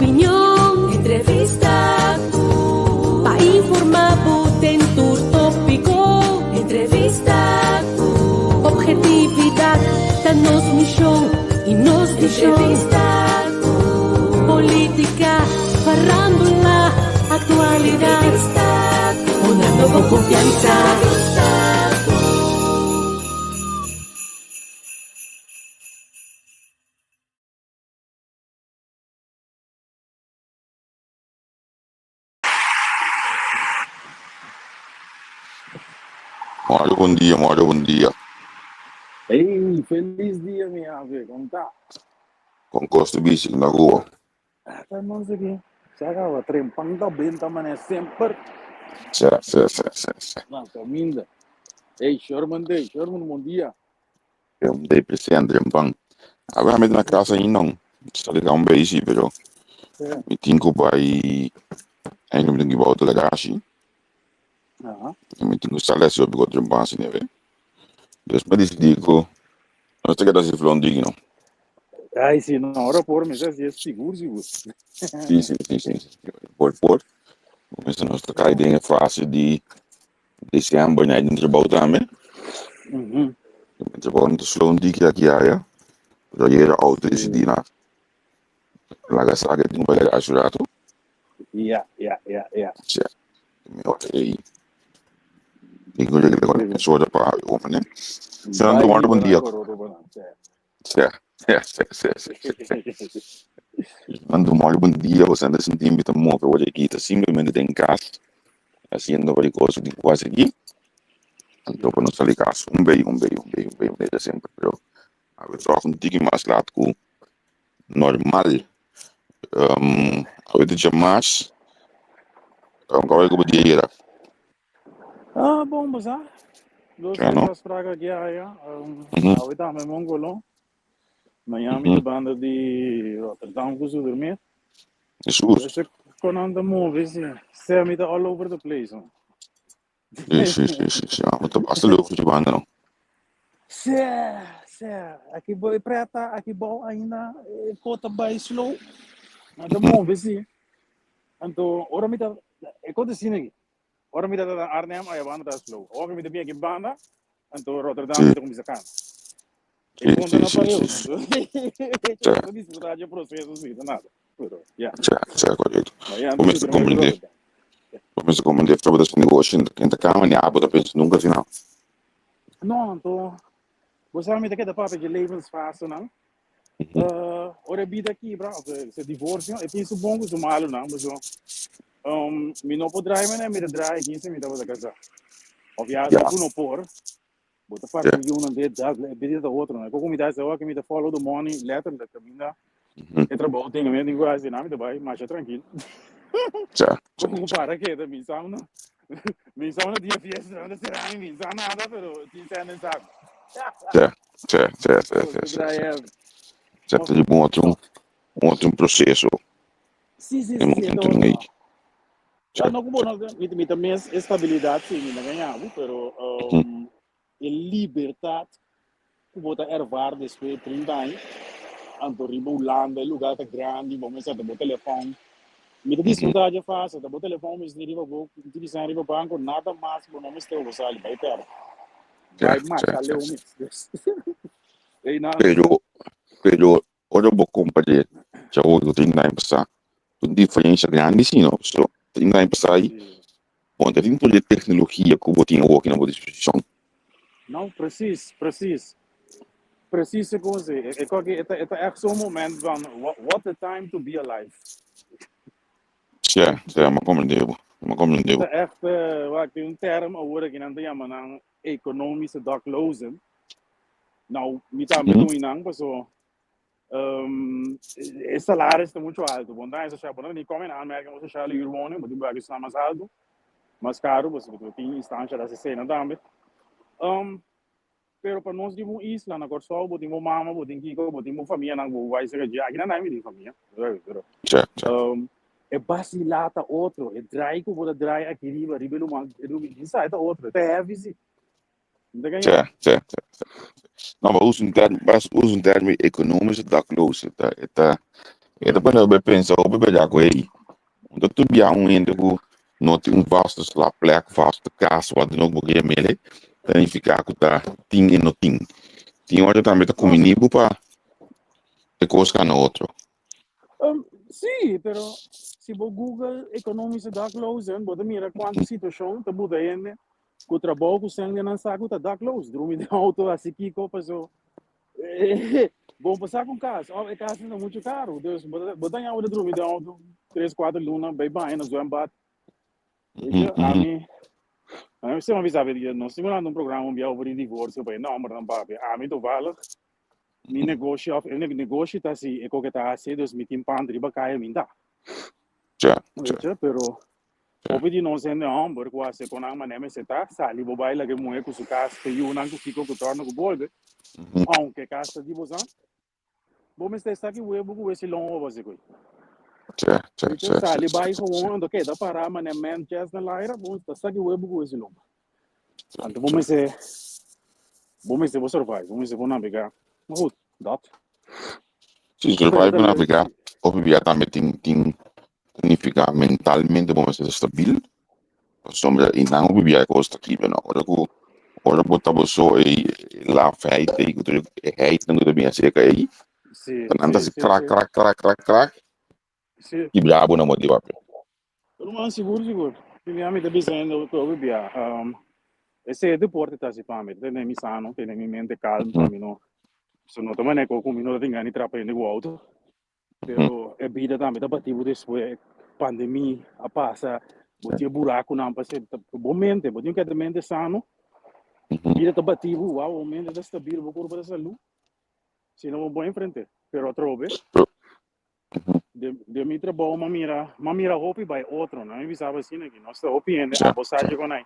Opinion, entrevista ku pa informa bo den tur topiko. Entrevista ku objetividad ta nos mishon i nos vishon. Entrevista ku politika, farandula, aktualidat. Entrevista ku dunando bo konfiansa. Entrevista ku. Mario bon dia, Mario bon dia. Hey, feliz dia, mi ave. Kon ta? Kon kos ta bishi na rua? Ata nos aki. Sa acaba trempan ta benta mané semper. Sè, sè, sè, sè, sè. Na caminda. Hey, Sherman day, Sherman, bon dia. E un day presente trempan. Awe mi na casa ainda. Sali ka un beishi, pero mi tin ku bai eigenlijk mi tin ku bai auto garage. Mi tin ku sali así hopi ku trempan así neve. Dus mi disidí ku no ta keda así flon digno. Ay, si no, ora por mi sa si es sigur, sigur. Sí, sí, sí, sí. Por, por. Nos ta kai den e fase di December na den trabou tambe. Den trabou no ta slow un tiki aki aya. Pero ayer auto decidí na laga sa ke tin ku bai garage un rato. Ya, ya, ya, ya. Sha, mihor ei. Tin ku regla ku e soda pa open, eh. Fernando, Bai wonder bon libera dia. koroto pa nan. Sha. Sha, sha, sha, sha, sha, sha. Fernando, mori bon dia. Bo senta sinti mi ta move ora aki ta simplemente den kas. Haciendo varios cosas di cuasi aquí. Anto pa no sali cas un bay, un bay, un bay, un bay, manera semper. Pero a veces toch un tiki mas laat cu normal. A veces dja mas, cua cu bo dia yera? Ah, bon, bo sa. Dos, Ja, tres no? afspraak aki aya. Awe tambe mongolo. Miami ta banda di Rotterdam ku Zoetermeer. Jesus. Ese konan ta move si. Sea mi ta all over the place. No? Sí, sí, sí, sí, sí. Ah, ta basta leuk voor je banda, no? Sea, sea. Aki bo e preta, aki bo ainda e kota bai slow. Ma ta move si. Anto, ora mi ta e kota sina aki. Ora mi ta ta Arnhem, aya banda ta slow. Ora mi ta bin aki banda, anto Rotterdam mi ta kuminsa kana. E Sí, conta sí, na sí, pareu. sí. Anto, Sí. ta disfrutar di proceso, sí, ta nada. Pero, ja. Sí, sí, correcto. Maar ja, Bo mester comprende. Bo mester comprende fra bo ta hasi negoshi en ta kama ni abo ta pensa nunca asina. No, anto, bo sa mi ta keda papia di levensfase nan. Ora e bida kibra, of se divorcio, e tin su bon ku su malu nan, paso mi no por draai manera mi ta draai kinse mi tabata kasá. Of ya, ku no por, Bo ta parti yunan de dat, e bida ta otro. No? Koko mi ta hasi awor, mi ta follow the money letterlijk. Kaminda e trabou tin, mi tin ku hasi, na mi ta bai masha trankil. Sa, sa, Koko sa. para keda, mi sa no. Mi sa no dia fiesta, no ta sera mi, mi sa nada, pero tin sèn den saku. Sa, sa, sa, sa, Kos sa, ta sa, draai sa. heavy. Sa ta riba un otro, un otro proceso. Sí, sí, E sí, sí, e ta momento otro. ei. Ja, Sa, no ku sa. bo no, mi ta mes estabilidat sí, mi ta gaña bo, pero e libertat ku bo ta ervaar despues di 30 aña, anto riba Hulanda e lugar ta grandi, bo mester ta bo telefòn. Mi ta disfrutá dje fase, ta bo telefòn mester riba bo, utilisa riba banko, nada mas bo no mester bo sali bai pèrdè. Bai masha leu mes. Einan. Pero, pero Ora bo compar'é djawe ku 30 aña pasá, ta un diferencia grandi si no. So, 30 aña pasá ei, bo no ta tin tur e tecnologia ku bo tin awoki na bo disposishon. No, precies, precies. Precies e kos ei. E kòke e ta e ta ègt zo'n moment van what a time to be alive. Sè, sè, mi a comprendé bo, mi a comprendé E bo. ta ègt, wak, tin un term awor aki nan ta yama nan economische daklozen. Nou, mi tambe ta un nan, paso e salaris ta mucho alto. Bon ta social, bon ta ni come in aanmerking voor sociale huurwoning, bo tin buak esnan mas alto, mas caro, pasobra bo tin instancia ta asesena tambe. Pero pa nos riba un isla na Kòrsou, bo tin bo mama, bo tin kiko, bo tin bo famianan ku bo bai serka dje. Aki nan mi tin famia, pero e basilá ta otro, e draai ku bo ta draai aki riba, riba e luman, e ta otro, e ta heavy si. Tja, tja, tja, tja. No, maar usa un term, bas usa un term economische dakloze. Ta, e ta, E ta pone bo pensa hopi berdad ku ey, unda tur bia un hende ku no tin un vaste slaapplek, vaste kas, wat dan ook bo ke yam'el, ta nifiká ku ta tin i no tin. Tin ora tambe ta kumini bo pa e kos gana otro. Sí, pero si bo Google economische daklozen, bo ta mira kuantu situashon ta buta hende ku trabou ku sèn den nan saku ta dakloos, drumi den outo, hasi kiko, paso Bon pa sa ku kas, òf e kas ta muchu karu. Dus bo ta bo ta ña bo ta drumi den outo tres kuater luna bai baña na zwembad. Weet je, ami ami semper a bisa di nos tin mirando un programa un bia over di divorsio pa e nòmbernan papia. Ami toevallig mi negoshi òf e negoshi ta si e koke ta hasi dus mi tin pan riba kaya mi ta. Weet je, pero Hopi di nos hende hòmber ku hasi kon nan manera mester ta, sali bo bai laga e muhé ku su kas ku e yunan ku kiko ku tòrna ku bolbe, ounke kas ta di bosan, bo mester sa ki webu ku wesi lon oba si kui. Weet je, sali bai gewoon anto keda pará manera man chest na laira, bo mester sa ki webu ku wesi lon. Anto bo mester, bo mester bo survive, bo mester bo nabegá. Maar goed, dat. Si, survive bo nabegá, hopi bia tambe tin tin Significa mentalmente bo mester ta stabil, pasobra y nan hopi bia e cos ta kibra no. Ora cu ora bo ta bo so ey lafheid ey cu tur e heidnan cu ta bin acerca ey, ta nan ta haci krak krak krak krak krak kibra bo na motiba pe. Ruman sigur sigur. Mi ami ta bisa hende cu hopi bia esey e deporte ta haci pa mi, ta tene mi sano, tene mi mente calm pa mi no, so no ta manera cu mi no ta tin gana di trapa hende cu auto. Pero e bida tambe ta bati bo despues pandemia a pasa, bo tin e burakunan pa ser, bo mente, bo tin keda mente sano, bida ta bati bo, wow, bo mente ta stabil, bo kurpa ta salu, si no bo por enfrente. Pero atrobe, den, den mi trabou m'a mira, m'a mira hopi bai otro, no mi bisaba asina aki, nos ta hopi hende, abo sa dje kon ai,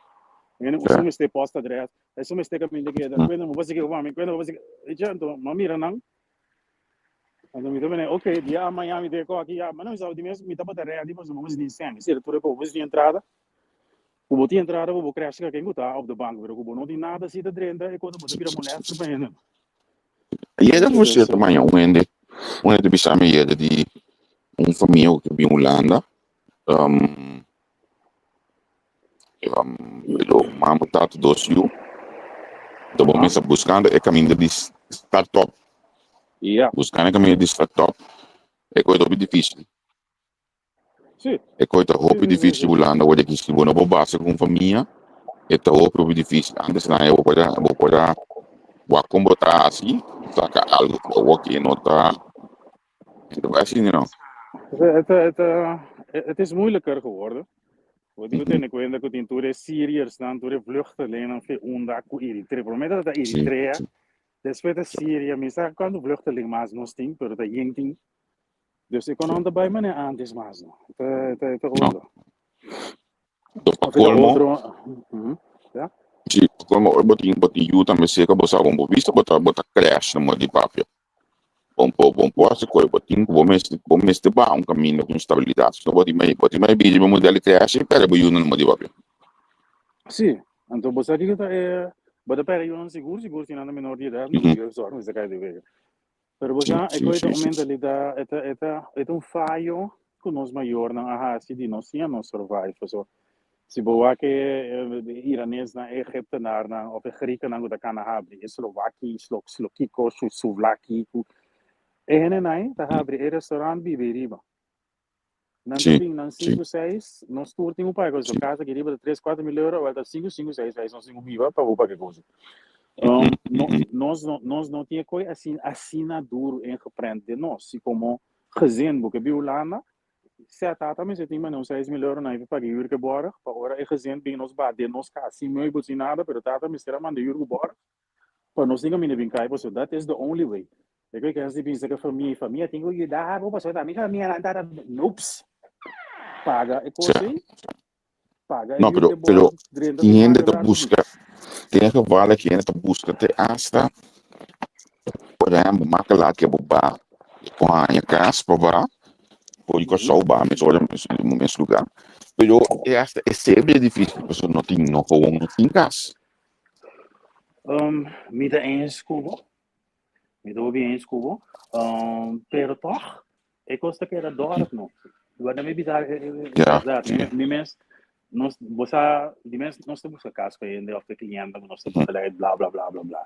hende ku su mester postadres, esun mester kaminda keda, kuenda bo basi ke ku pa mi, kuenda bo basi ke, echa, anto m'a mira nan, Anto mi ta bene, ok, dia mañana mi ta ko aki ya, ma no mi sa di mes mi tabata ready pasobra bo tin sèn, esei ta tur e kos, bo tin entrada, ku bo tin entrada bo por crash ka ken ku ta op de bank, pero ku bo no tin nada si ta drenta e kos bo ta bira molester pa hende. Yega por cierto maña un hende, un hende bisa mi yega di un famia ku bin Hulanda, um, Pero mama tata dos yu. Anto bo mester buscando e caminda di start up. Buscando e caminda di start up e cosa hopi dificil. E cosa ta hopi dificil Hulanda awor aki si bo no por basa cu un famia e ta hopi hopi dificil. Antes nan bo por a bo por a wak con bo ta haci saca algo pero awor aki no ta e ta bay asina no. Het is moeilijker geworden. Bo tin ku tene kuenta ku tin tur e Syriërsnan, tur e vluchtelingennan fe unda ku Eritrea. Promé tabata Eritrea, despues ta Syria. Mi sa kuantu vluchteling mas nos tin, pero ta yen tin. Dus e konon ta bai manera antes mas no. Ta ta ta No. otro. Entonces, pa Of e ta colmo, otro. Ja. si, pa colmo, ora bo tin bo tin yu tambe cerca bo sa bon bo vista bo ta bo ta crash na modo di papia. Bon por bon por hasi koe bo tin ku bo mester bo mester baha un kaminda ku un stabilidat sino bo tin bo tin mai bida bo model di crash i perde bo yunan modo di papia. Sí, anto bo sa kiko ta e bo ta perde yunan sigur sigur si nan ta menor di edat, no jeugdzorg mester kai di wega. Pero bo sa e koe ta un mentalidat e ta e ta e ta un fayo ku nos mayornan a hasi di no siña nos survive paso Si bo wak e iranesnan, e egiptenarnan of e griekennan ku ta kana habri e slovaki, slokiko, suvlaki ku e hendenan ta habri e restaurant biba ei riba. Nan ta bin nan sinku seis, nos tur tin ku paga kos. Kas aki riba ta tres kuater mil euro, awor ta sinku sinku seis seis nos tin ku biba pa bo paga kos. Nos nos no tin e koi asina asina duru ingeprent den nos. Si komo gezin bo ke biba Hulanda, Sea tata mester tin mane un 6000 euro na e paga huur ke borg pa ora e gezin bin nos ba den nos cas sin meubel sin nada pero tata mester a manda huur ku borg pa nos tin caminda bin kai pasobra that is the only way e ke kens di bisa ke famia y famia tin ku yuda bo pasobra ta mi famia nan tata noops paga e kos ei paga e No, huur pero ke pero borg drenta tin su hende ta makelaar busca tin gevallen ki hende ta busca te hasta por ehempel makelaar ke bo ba ku haña kas pa ba por di Kòrsou ba mes ora mes mes lugá pero e hasta e sebe difícil pasobra no tin no gewoon no tin kas. Mi ta eens ku bo, mi ta hopi eens ku bo, pero tòg. E kos ta keda dòrp no. Wak mi bisa Ja, bèrdat. sí. Mi mes nos bo sa di mes nos ta buska kas pa hende òf ta kliente ku nos ta begeleid bla bla bla bla bla.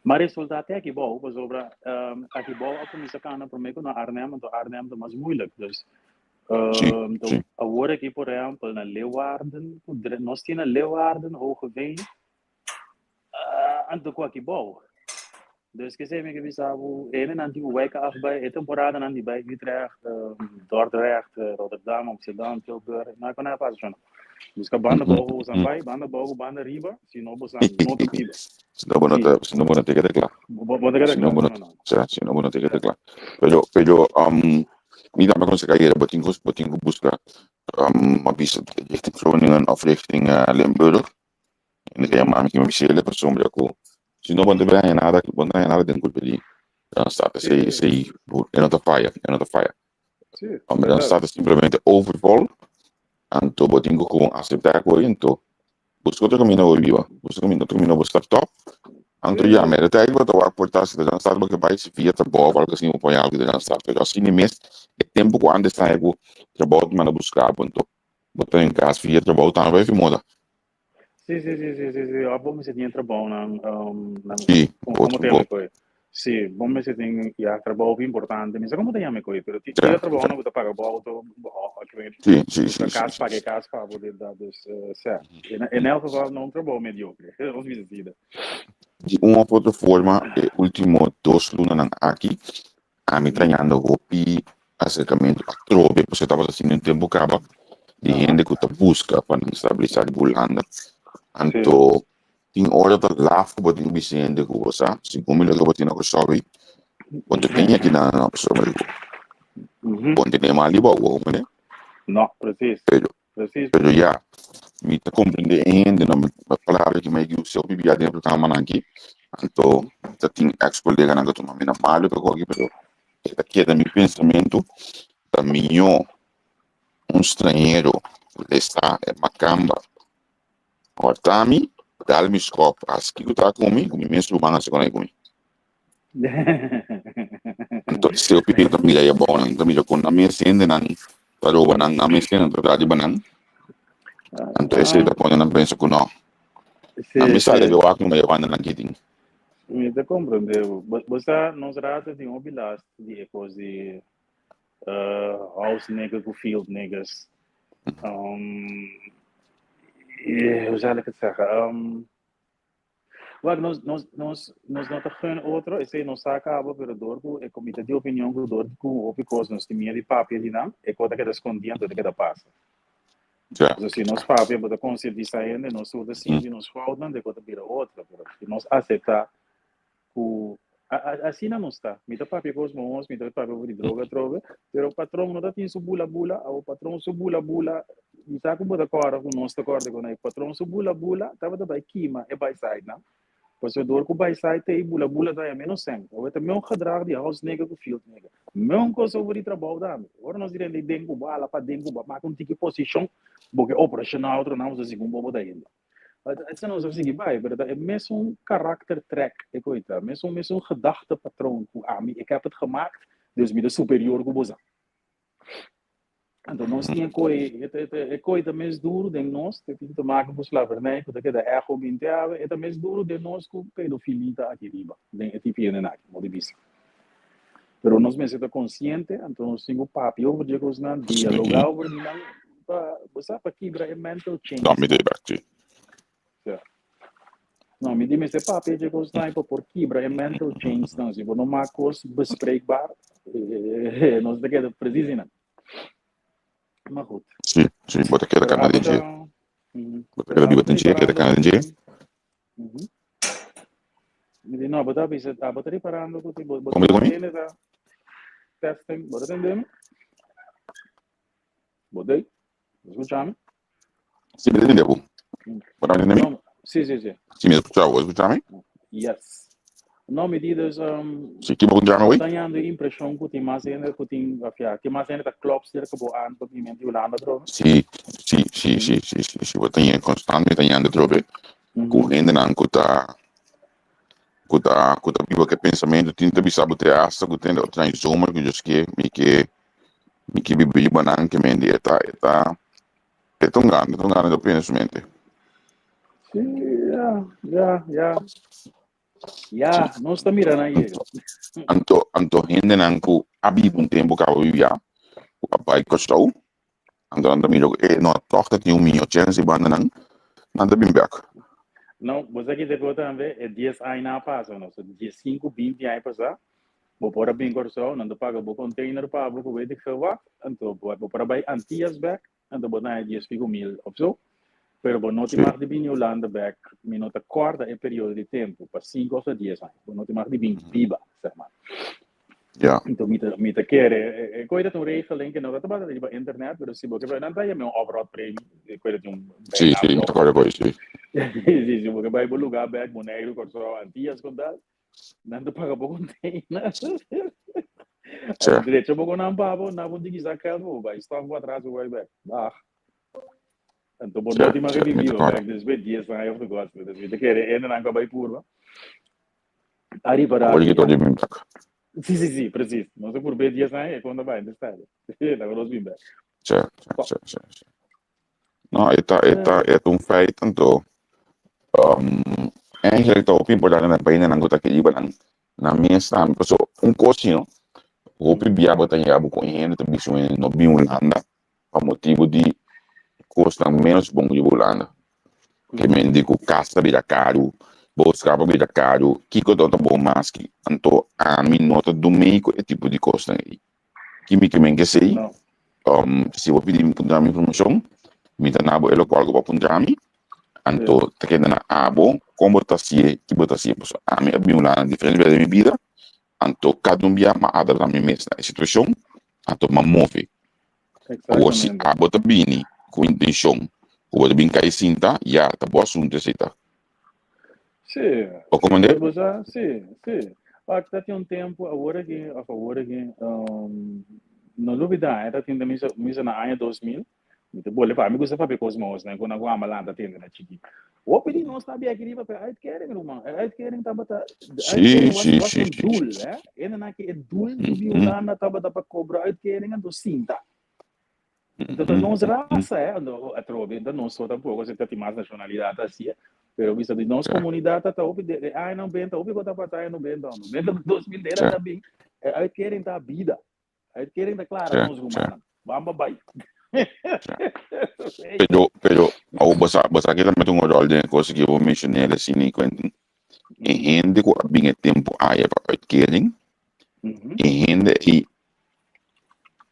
Ma resulta te aki bou pasobra aki bou a kuminsá kana promé ku na Arnhem anto Arnhem ta mas moeilijk. Dus Sí, sí. awor aki por ehèmpel na Leeuwarden ku nos tin na Leeuwarden, Hoogeveen Anto ku aki bou. Dus kese mi ke bisa bo, hendenan tin ku wijk af bai e temporadanan di bai Utrecht, Dordrecht, Rotterdam, Amsterdam, Tilburg, no e konai pasa shona. Buska banda bou ku bosan bai, banda bou ku banda riba, si no bosan no ta biba. Si no bo no Si. ta, si no bo no ta keda kla. Bo bo ta keda Si no kla, bo no, no no. sa, si no bo no ta keda kla. Pero, pero, mi tambe aconseha ayera, bo tin ku, bo tin ku buska, a bisa richting Groningen of richting Limburg. En e mami ki mi bisele pasobra ku si no bo no ta haña nada, bo no ta haña nada den kulpa di Randstad. Esei, esei e no ta faya, e no ta faya. Pasobra Randstad ta simplemente overvol, anto bo tin ku gewoon aseptá ku ei, anto buska otro kaminda bo biba, buska otro kaminda bo start op. Anto ya, mera tijd bo ta wak por ta si ta Randstad bo ke bai, si via trabou of algu asina bo pone algu di Randstad. Pero asina mes e tempu ku antes ta haña ku trabou ta manda buska bo, anto bo ta den kas via trabou tambe bai fi moda. Sí, sí, sí, sí, sí, sí. Of bo mester tin trabounan, nan, Sí, como, como otro te llama bo. koe? Sí, bo mester tin ya trabou importante. Mi sa como te llama koe, pero ti, Ja, tira ja. trabounan ku ta paga bo auto, bo, o, ik weet, Sí, sí, buska sí, sí, kas, sí. paga e kas pa bo, dit, dat. Dus, sea, in, in elk geval no un trabou mediocre. Ons bisa asina. Di un of otro forma, e ultimo dos lunanan aki, ami trañando hopi acercamento atrobe, pasobra tabata asina un tempo caba, di hende cu ta busca pa nan stabilisa riba Hulanda. Anto tin ora ta laf cu bo tin cu bisa hende cu bo sa, segun mi loke bo tin na Curaçao ei, bo no ta bini aki na nan pasobra bo no tene mal di bo awor, mane. No, precies. Pero, Precies. pero ya, mi ta comprende e hende, no, mi palabra ki mi usa hopi bia den e programanan aki, anto ta tin ex coleganan cu ta tuma mi na malo pa koki, pero e ta keda mi pensamentu ta miño un strañero lesa e makamba hòrta mi, dal mi skòp, hasi kiko ta ku mi, ku mi mes ruman hasi konai ku mi. Anto esei hopi ta mira e abounan, ta mira kon nan mes hendenan ta roba nan, nan mes hendenan ta traha riba nan. Anto esei ta pone nan pensa ku no. Nan mes sali di wak numa e bandanan ki tin. Mi ta komprende bo. Bo sa nos rata tin hopi last di e kos di house nigger ku field niggers. Hoe zal ik het zeggen? Wak, nos, nos, nos, nos no ta gun otro, esei nos sa kaba, pero door ku e komite di opinion ku door ku hopi kos nos tin miedu di papia di nan, e kos ta keda skondí anto ta keda pasa. Ja. So si nos papia bo ta konsientisá hende, nos tur ta sinti nos foutnan, de kos ta bira otro, pero si nos aseptá ku asina nos ta. Mi ta papia kos mohos, mi ta papia over di droga atrobe, pero patron no ta tin su bula bula, awo patron su bula bula, mi sa ku bo ta kòrda ku nos ta kòrda ku e patron su bula bula tabata bai kima e baiside nan, pasobra dor ku baiside ta ei bula bula ta haña menos sèn. Awo e ta meun gedrag di house nigger ku field nigger. Meun kos over di trabou tambe. Ora nos di rende den ku bo hala paden ku bo a maka un tiki posishon, bo ke operashonal otro nan pasobra segun bo bo ta hende. Esei nos a sigui bai, pero ta e mesun karaktertrek e koe ta, mesun mesun gedachtepatroon ku ami, ik heb het gemaakt, dus mi ta superior ku boso. Anto nos tin e koe, e koe ta mes duru den nos, te tin te maken ku slavernij, ku ta keda echo binti awe, e ta mes duru den nos ku pedofilie ta aki riba, den e tipo hende aki, modo di bisa. Pero nos mester ta konsiente, anto nos tin ku papia over di e kosnan, dialogá over di nan, pa, bo sa, pa kibra e mental chains. No, mi ta bek, sí. Ja. No, mi di mester papia di e kosnan pa por kibra e mental chains nan. Si bo no mak kos bespreekbaar, nos ta keda precies einan. Maar goed. Sí, sí, bo ta keda Pero kana abo den dje. ta, Bo ta pero keda abo biba ta den dje, keda riparando kana ku den dje. tin, Mi di, no, bo ta bisa, abo ta riparando ku tin, bo, bo Como tin di mas komi? hende ta testing, bo ta tende mi? Bo dei? Bo skucha mi? Sí, mi ta tende bo. Bo ta tende mi? No, sí, sí, sí. Sí, mi ta skucha bo. Bo skucha mi? Yes. No, mi di dus, um, Sí, ki bo skucha mi bo awor? ta hañando e impreshon ku tin mas hende ku tin, of ja, tin mas hende ta klop serka bo aan pa bini di Hulanda atrobe? Sí, sí, sí, sí, sí, sí, sí. Bo ta haña konstant, mi ta hañando atrobe ku hendenan ku ta ku ta ku ta biba ku e pensamentu tin ta bisa bo te hasta ku tende otro aña zomer ku Dios ke mi ke. Mi ke biba riba nan ke men di e ta e ta e ta un grande, ta un grande ta su mente. Sí, ya, ya, ya. Ya, nos ta mira nan yega. Anto, anto hendenan ku a biba un tempu kaba bibia, ku a bai Kòrsou, anto nan ta mira ku e no tòg ta tin un mihó chèns di banda nan, nan ta bin bèk. No, bo sa kiko ta tambe, e dies aña a pasa, no, so dies sinku, binti aña pasá, bo por a bin Kòrsou, nan ta paga bo container pa bo ku weet ik veel wat, anto bo por a bai Antillas bèk, anto bo ta haña dies pico mil of zo. Pero bo no tin mag di bini Hulanda bek, mi no ta kòrda e periodo di tempu, pa sinku òf ta dies aña. Bo no tin mag di bin biba, sèg mar. Anto mi ta, mi ta kere, e koe ta un regeling ku no ta tabata riba internet, pero si bo ke bai, nan ta yama un oprotpremie, e koe ta tin un Sí, sí, mi ta kòrda koe, sí. Sí, si bo ke bai bo lugá bek, Boneiru, Kòrsou, Antias, kon tal, Nan ta paga bo container. Tja. Drecha bo con nan pa bo, nan bo diki sa geld bo bai staf bo atras bo bai bek. Dag. Anto bo no tin mas Tja, mi ta biba kòrda. bek despues 10 aña of de kos. Dus mi ta kere ende nan ka bai purba. Ariba Awor rato ki ya. di bin bek. Si, si, si, precies. Nos a purba e 10 aña e kon ta bai ende stad. Laga nos bin bek. Tja, tja, tja, tja, tja. No, e ta, e ta, e ta un feit anto. Eigenlijk ta hopi importante na paisnan ku ta keriba nan nan mes tambe. Paso un kos si no, hopi bia bo ta yega bo ku un hende ta bisa un hende no bin Hulanda pa motibu di kosnan ménos bon riba Hulanda. Ke men di ku kas ta bira karu, boskap a bira karu, kiko ta bon mas ki. Anto ami no ta dumei ku e tipo di kosnan ei. Ki mi ke men ke sei, si bo pidi mi puntra mi informashon, mi ta na bo e lokual ku bo a puntra mi, anto ta keda na abo kon bo ta hasié, ki bo ta hasié. Pasobra ami a bin Hulanda diferente bia den mi bida, anto kada un bia mi a adaptá mi mes na e situashon, anto mi a move. Awor si abo ta bini ku intenshon ku bo ta bin kai sinta, ya, ta bo asuntu esei ta. Sí. Bo comprende? Bo sa, sí, sí. Wak, ta tin un tempu, awor aki, of awor aki, um, no lubida, eh, ta tin misa, misa na aña 2000, mi ta bole pa, mi gusta papia kos mos, ne, ku na ku ama lanta tende na chiki. Hopi di nos tabia aki riba pe uitkering, ruman. E uitkering tabata, de uitkering was, was un doel, eh. Ene na ki e doel di bi Hulanda tabata pa kobra uitkering, anto sinta. Anto ta nos rasa, eh, anto atrobe, anto nos so tampoco, si ta tin mas nacionalidad asi, eh. Pero bisa di nos comunidad ta hopi de, de aña 90, hopi kota pasa aña 90, 90, 2000 era ta bin, e uitkering ta bida. Uitkering ta clara nos rumannan. Bamba bai. Pero, pero, awor bo sa, bo sa ki ta mete un rol den e cosa ki bo mencioné recién, Quentin. E hende ku a bin e tempo aya pa uitkering, e hende ei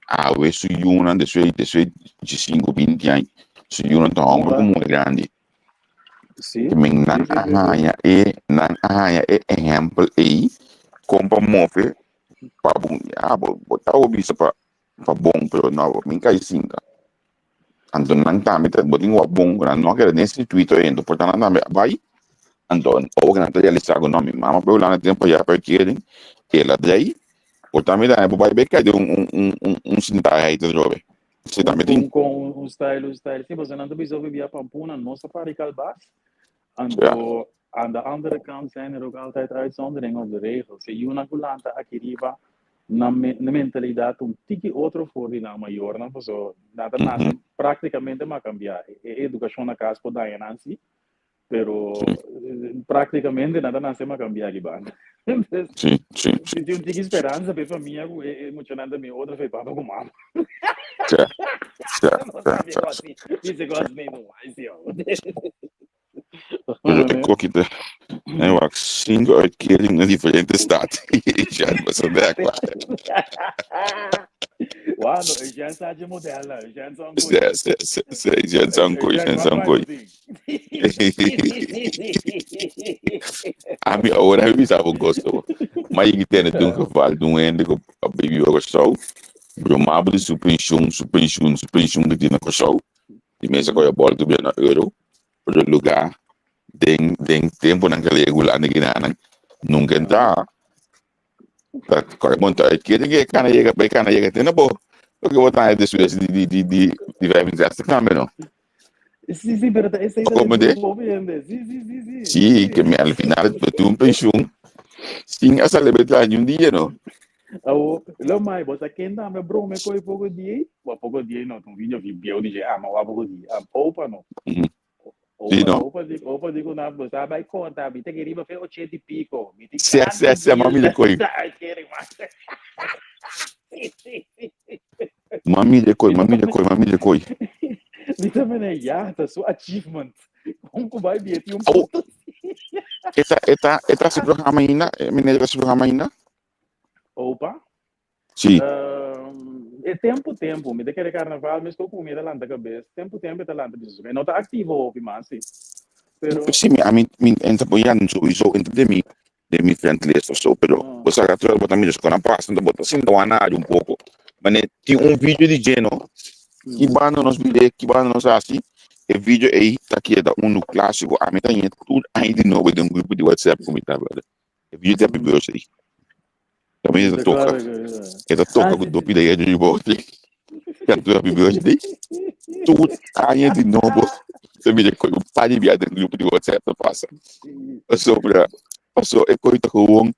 Awe su yunan despues despues di sinku binti aña su yunan ta homber ku muher grandi. Sí, Te men sí, nan sí, a sí, sí. haña e nan a haña e ehèmpel ei kon pa move pa bon ya bo bo ta bisa pa pa bon pero no mi kai sinta. Anto nan tambe ta bo tin wak bon ku nan no a keda den sirkuito ei anto por ta nan tambe a bai anto ora ku nan ta realisa ku no mi mama por Hulanda tempo ya pero keren el a drei por ta mi tambe por bai bek kai den un un un un un sintahe ta trobe esei Un, tambe tin. un, con un style, un style. Sí, pasobra nan ta bisa hopi bia pampuna, no sa pari kalbas. Ja. Anto, aan de andere kant zijn er ook altijd uitzonderingen op de regel. Si yunan ku lanta aki riba, nan me, nan mentalidat ta un tiki otro for di nan mayornan, paso nan ta nase práktikamente ma kambiá. E, e edukashon na kas por daña nan sí, pero práktikamente nan ta nase ma kambiá aki banda. Entonces, Sí, sí, sí. si tin un tiki speransa pa e famia ku e, e muchanan ta bin otro fe papa ku mama. Ja, ja, No ja, sabi ja. kos ni, dice kos ni no, ay sí. Pero e koki ta en wak cinco uitkering na diferente staat. Ja, was dat werk waar. Wauw, no, Eugène sa je model, nou. Eugène sa een kooi. Ja, ja, ja, ja, zo'n kooi, Eugène, ja, wat zo'n wij kooi. doen. Ami ahora mi bisa un gosto. Maar je kent het een geval doen en de baby Curaçao. Bromabo di su pensioen, su pensioen, su pensioen que tiene Curaçao. Di mesa koyo bol tu na euro. Pero lugar den den tempo nan que Hulanda ginanan nunca entra. Ta kore monta uitkering e kana yega e kana yega te na bo. Loke bo ta despues di di di di di 65 tambe no. Sí, sí, pero esei ta Como de? de hopi hende. Sí, sí, sí, sí. Sí, que me al final bo tin un pensioen sin a sali betra ni un dia no. Awo, lo mai, bo sa ken tambe brome koe poko di ei? Bo poko di ei no, un video vi bieu di dje, ah, ma wa poko di, ah, opa no. Sí, Opa, no. opa di, opa di ku na, bo sa bai konta, mi ta ke riba fe ochenta i piko, mi tin Sí, sí, tantu sí, mami mil de koi. sa uitkering, man. Sí, sí, sí. Mami de koi, Mi ta mami de koi, mami de koi. Mi ta mene, ya, ta su achievement. Kon ku bai bieti un Awo, punto. eta, eta, eta si programa ainda, meneer si programa ainda? Opa. Sí. E tempu tempu, mi ta kere karnaval mes ku mi ta lanta kabes. Tempu tempu e ta lanta bisa su. E no ta aktivo hopi mas, sí. Pero Sí, mi, a mi, mi entra po yan sowieso entra den mi, den mi friend list of so, pero ah, bo sa terwijl bo ta mira su nan pasa, bo ta sinta wanario un poco. Mane tin un video di dje no, ki banda nos bira, ki banda nos hasi, e video ei ta keda unu clásico. Ami ta ñe tur aña di nobo den un grupo di WhatsApp ku mi ta, brother. E video di Happy Birthday. También e ta toca. E ta toca ku dopi de Edwin Bote. Canto Happy Birthday. Tur aña di nobo. Ta mira ku un par di bia den grupo di WhatsApp ta pasa. Pasobra, paso e koi ta gewoon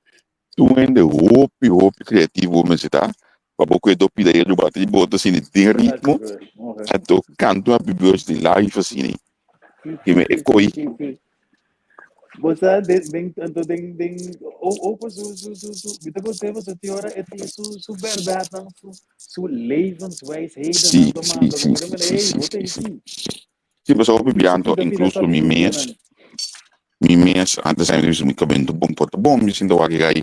tur hende hopi hopi creativo mester ta pa bo kue dopi de Edwin Bote di boto asina den ritmo. Anto canto Happy Birthday live asina. Dime e koi. Bo sa den den anto den den opa su su su su mi ta kont'e pasobra tin ora e tin su su bèrdatnan su su levenswijsheden Sí, nan ta sí, manda sí, ku mi ta sí, manda sí, hey sí, bo ta sí, sí. sí. Sí, pasobra hopi Su bianto, pida pida incluso mi sabiduria mes, nan. mi mes, antes a mi bisa mi kabento bon por ta bon, mi sinta wak gai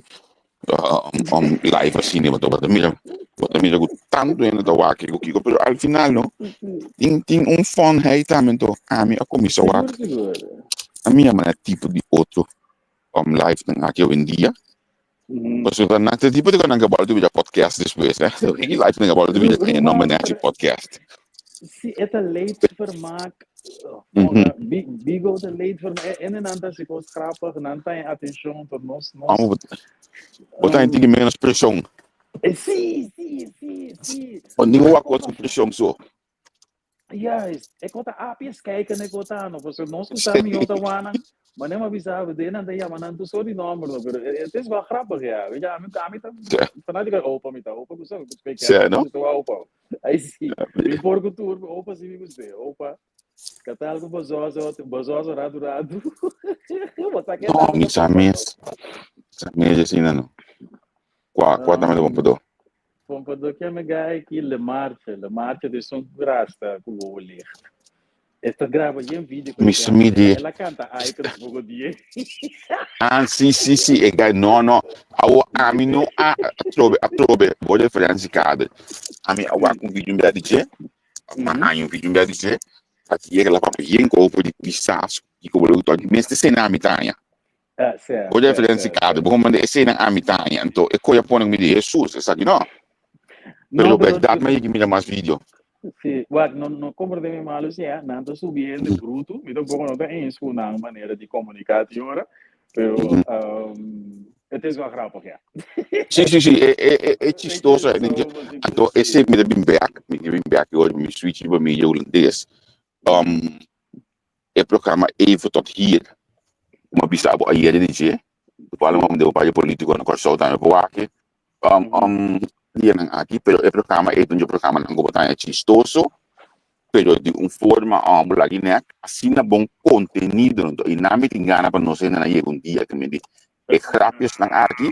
um, live asina, bo ta bo ta mira, bo ta mira ku tantu hende ta wak ku kiko, pero al final no, tin tin un funheid tambe, anto ami a kuminsá Sigur, wak, sigur. ami a manda tipo di otro um live nan aki hoy en dia. Pasobra nan ta tipo di ku nan ke bòlta bira podcast despues, eh. Ki live nan ke bòlta bira e nomber nan hasi podcast. Si e ta leedvermaak, Bigo ta leedvermaak, en nan ta hasi kos grappig, nan ta haña atenshon, to nos, nos. Amo, bo ta haña tiki menos preshon. Si, si, si, si. Bo ningun wak kos ku preshon so. Juist, e kota api es kijken e kota no, pasobra nos ku sa mihó ta wanan, ma nem a bisa bo, den nan ta yama nan tur sort di nomber no, pero het is wel grappig ja, weet je, ami ami ta fanático di opa mi ta, opa gusta mi gusta Sê, no? gusta wak opa, ai si, mi por ku tur, opa si mi gusta, opa, katal ku bozozo, bozozo ratu ratu, bo sa ke No, tambe mi ta sa pasa. mes, sa mes asina no. Kua, kua tambe ta pompodó? Pompodó ke mi gai ki Le Marche, Le Marche di sun rasta ku wowo licht. E ta graba yen video ku Mi e sa mi tempo. di. El a canta Icons poco die. Ah, si, si, si, e gai, no, no. Awo, ami no a atrobe, atrobe, bo referentie kader. Ami a wak un video mbia di dje, ma haña un video mbia di dje, a yega la papia yen kopo di pisas, kiko bo lo toki, mester sena ami ta haña. Ah, sea, Bo sea, referentie sea, kader, sea. bo manda e sena ami ta haña, anto e koe a pone mi di Jesus, esaki no. No, Pero pero berdad mi a yega mira mas video. Sí, wak, no, no comprende mi malo sí, eh. Nan ta subi hende bruto. Mi tampoco no ta eens cu nan manera di comunica ti ora. Pero, het is wel grappig, ja. Sí, sí, sí, e, e, e, e E chistoso. E dje, chistoso, sí, anto sí. ese mi ta bin bek, mi ta bin bek ora mi switch riba medio hulandes. E programa Even tot hier, como a bisa bo ayer di dje, toevallig mi de un politico na Kòrsou tambe por wak dianan aki, pero e programa ei ta un programa nan ku bo ta haña chistoso, pero di un forma bo lagi nek asina bon kontenido anto i nan mi tin gana pa nos hende nan yega un dia ku mi di e grapjesnan aki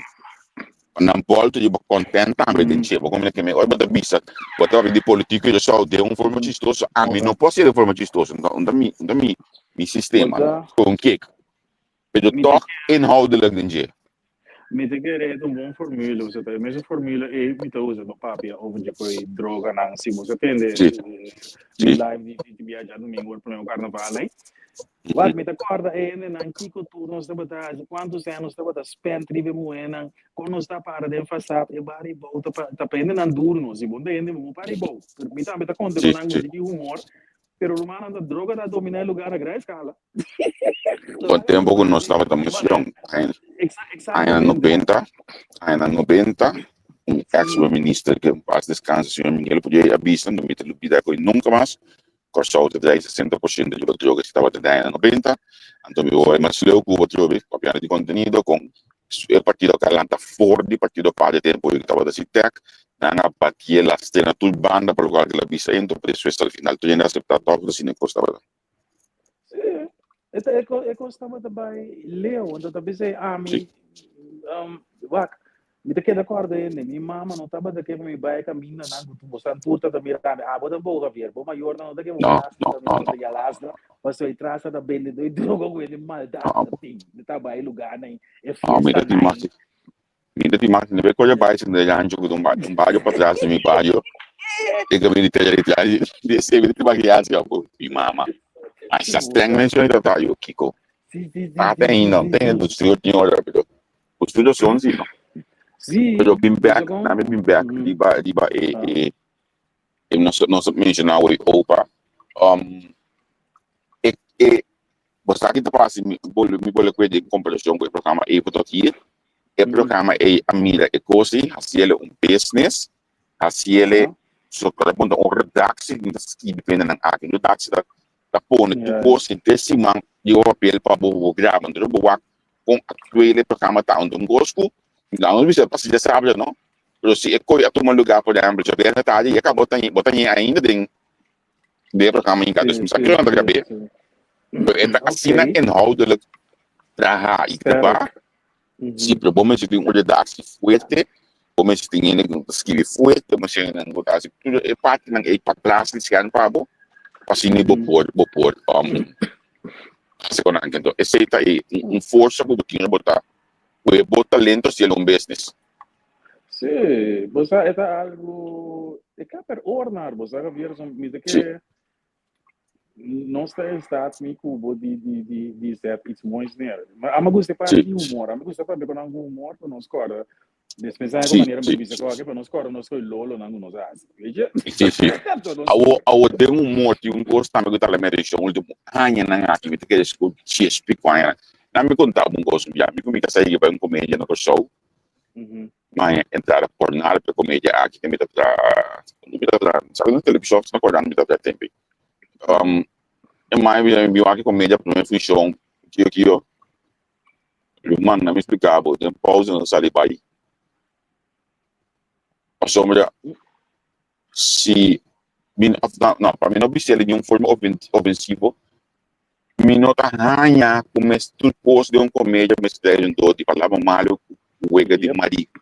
pa nan bòlta riba content tambe den dje. Bo komprende ke mi ora bo ta bisa bo ta papia di politico i esou den un forma chistoso ami no por hasié den forma chistoso unda mi unda mi mi sistema con kek pero tòg inhoudelijk den dje. Mi ta kere e ta un bon formule, bo sa ta e mesun formule ei mi ta usa pa papia over dje koe droganan. Si bo sa tende mi live di di bia djadumingu ora prome karnaval ei. Wak, mi ta kòrda e hendenan kiko tur nos tabata hasi, kuantu sèn nos tabata spend riba e muhénan, kon nos ta para den fasad e bari bou ta pa ta pa hendenan duru no, si bo no ta hende bo para bou. Pero mi tambe ta konta ku nan ku tiki humor, pero rumannan ta droga ta dominá e lugar na gran eskala. Con tempo cu nos tabata mas jong, aña 90, aña 90, un ex minister que en paz descanse, señor Miguel Polley, a bisa, no mi ta lubida cu nunca mas, Kòrsou ta drai 60% di bo droga si tabata den aña 90, anto mi hoor mas leu cu bo trobe, papiando di contenido con. E partido ku a lanta for di partido pa de tempu ku tabata si tek, nan a batié lastr'é na tur banda pa lokual ku el a bisa ento, pero despues al final tur hende a aseptá tòg ku asina e kos tabata. Sí, e ta e kos tabata bai leu, anto ta bisa ami, Sí. wak, Mi ta keda kòrda hende, mi mama no tabata ke pa mi bai e kamindanan ku bosan tur ta mira mi. Abo ta boga Javier, bo mayornan no ta ke bo No, lastra no, kaminda no, bo no. ta ya lastra, pasobra e tras ta bende doi droga ku hende maldat No, ta tin. Mi ta bai e lugarnan, e no, mi ta tin fiestanan. mas, mi ta tin mas, mi kore bai sin de rancho ku un un bario patras di mi bario, e kaminda di tera di tras di ese mi ta tin mas gracia ku mi mama. Masha streng menshon i ta ta yo kiko. Sí, sí, sí, Tata sí, sí, ainda, sí, tin sí. dus tin ora pero Konstitushon si no. Sí, Pero bin bisa bek, kon. nami bin bek Mhm. riba riba e Ah. e e nos nos a menshoná hoy opa. Um, e e bo sa ki ta pasa mi bolbe mi bolbe kue den komparashon ku e programa ei ku ta hier. E Mhm. programa ei a mira e kos ei hasiele un business, hasiele Aha. so ta punta un redaksie ku ta skibi pende nan aki. Un redaksie ta ta pone tur Ja. kos henter siman riba papel pa bo bo graba. Entonces bo wak kon aktueel e programa ta. Anto un kos ku nan no bisa pasobra ya sabia no, pero si e koi a tuma lugá por ehèmpel djabièrnè tardi ya kaba bo ta bo ta ñe ainda den den e programa hinká. Dus Sí, mi sa sí, kiko nan ta sí, grab'é, sí. pero e ta asina Ok. inhoudelijk traha i grabá. Sterk. Si, Mhm. pero bo mester tin un redaksie fuerte, bo mester tin hende ku ta skibi fuerte, bo mester tin hende ku ta hasi tur e partinan ei patras di skerm pa bo, pa asina bo Mhm. por bo por hasi ku nan. Enton esei ta e un forsa ku bo tin bo ta ku e bo talento hasiel un business. Sí, bo sa e ta algu e ka per ornar, bo sa Javier, so mi ta Sí. kere nos ta in staat mi ku bo di di di di zet iets moois neer. Maar a mi gusta e parti Sí. di humor, a mi gusta papia ku nan ku humor, ku nos kòrda Despues sa Sí, manera sí. bisa koke, pa nos kòrda nos koe lolonan ku nos a hasi. Weet je? Sí, sí. Anto nos Awo, awo den humor tin un kos tambe ku ta la mi atenshon ultimo añanan aki, mi ta kere sku dies pico añanan. Na mi konta bo un kos un bia, mi ku mi kasa yega bai un komedia na Kòrsou, ma e entrada por nada pa e komedia aki ke mi ta traha, mi ta traha, sabi na televishon si no kòrda mi ta traha tempu ei. E mai mi bin wak e komedia prome funshon kio kio. Ruman, na mi splika bo, den pausa nan sali bai. Pasobra si mi no, no, pa mi no bis'el di niun forma ofensivo, mi no ta haña ku mes tur kos den un komedia mester trae un dor di palabra malu ku wega di mariku.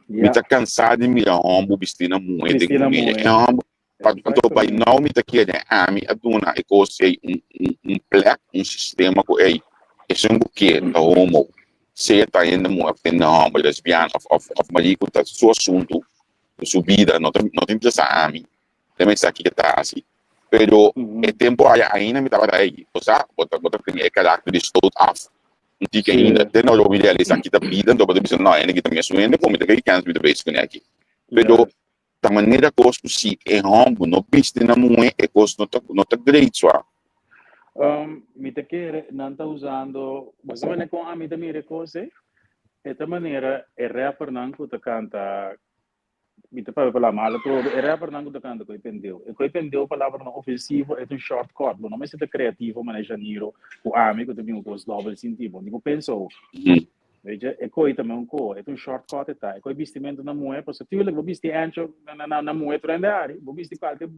Mi ta kansa di mira hòmber bisti na muhé den komedia. E hòmber Anto by now mi ta kere ami a duna e kos ei un un plek, un sistema ku ei esun ku ke ta homo, sea ta hende muhe of hende homber, lesbiana of of of mariku ta su asuntu, su bida no ta no ta interesa ami den esaki ke ta hasi. Pero e tempo aya ainda mi tabata ei, bo sa, bo ta bo ta tene e karakter di stoot af un tiki ainda, te no lo mi realisa aki ta bida, anto bo ta bisa no hende aki ta mesun hende ku mi ta kere kens mi ta bezig kune aki. Pero Ta manera kos ku si e hòmber no bisti na muhé e kos no ta no ta great swa. Mi ta kere nan ta usando, bo sa manera kon ami ta mira e kos ei? E ta manera e rappernan ku ta kanta, mi ta papia palabra malo atrobe, e rappernan ku ta kanta ku e pendeu. E ku e pendeu palabranan ofensivo e ta un shortcut, bo no mester ta kreativo manera Janiro ku ami ku ta bin ku kos dòbel sinti, bo ni ku pensa ook. Weet je, e koi ta un ko, e ta un shortcut e ta. E koi bistimentu na muhé, pasobra tuurlijk bo bisti ancho na na na muhé tur hende hari. Bo bisti kualke